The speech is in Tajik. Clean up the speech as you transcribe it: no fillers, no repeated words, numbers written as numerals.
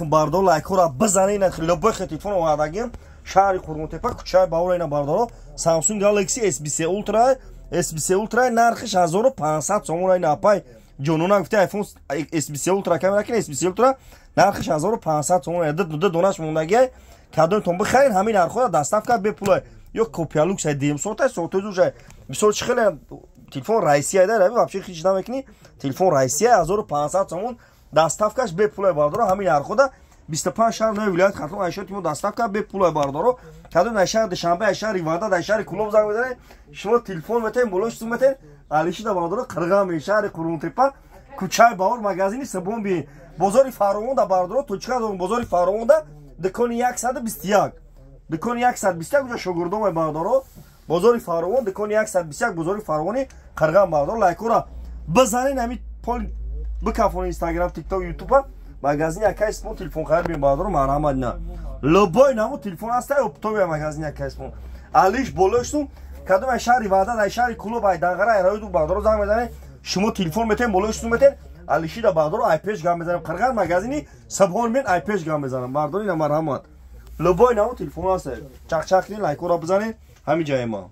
алейкум, бардор, лайкора бизанед. Любой телефон овардагим шаҳри Қурғонтепа, кӯчаи Баҳор. Ина, бардоро, Samsung Galaxy S23 Ultra, S23 Ultra нархиш 1500 сомон. Ина, апай ҷонона гуфти, iPhone S23 Ultra камера кин. S23 Ultra нархиш 1500 сомон, ду донаш мондагиай. Кадомтон бихаред, ҳамин нархҳоро, доставка бепулай. Ё копия люкс ай, дем сотай, сотой зужай. Мисол, чи хеле телефон Россия да, вообще ҳеч намекунӣ. Телефон Россия 1500 сомон, доставкаш бепулай, бардоро. Ҳамин нархҳода 25 шаҳр нои вилоят Хатлон айшоти мо доставка бепулай, бардоро. Кадом ай шаҳри Душанбе, ай шаҳри Ваҳдат, ай шаҳри Кулоб занг мезанед, шумо телефон метаҳед, болош сум метаҳед. Алишида, бардоро, Қирғами, шаҳри Қурғонтепа, кӯчаи Баҳор, магазини Сабон би, бозори Фаровонда, бардоро, точка бозори Фаровонда, дукони 121, дукони 121, уҷа шогирдомай, бардоро. Бозори Фаровон, дукони 121, бозори Фаровони Қирғам, бардоро. Лайкора бизанед, ҳами пол бикафони Инстаграм, Тикток, Ютуба, магазини Акай Исмон телефон харид бин, бардоро, марҳамат. На, любой наму телефон ҳаста, оптовия, магазини Акай Исмон. Алиш болоштум, кадом ай шаҳри Ваҳдат, ай шаҳри Кулоб, ай Данғара, ай Раюду, бардоро, занг мезанед, шумо телефон метаҳед, болоштум метаҳед. Алишида, бардоро, ай пеш гап мезанем. Қирған, магазини Сабҳон мен ай пеш гап мезанам, бардоро. Ина, марҳамат, любой наму телефон ҳаста. Чақчақ кунед, лайкора бизанед, ҳамин ҷои ма.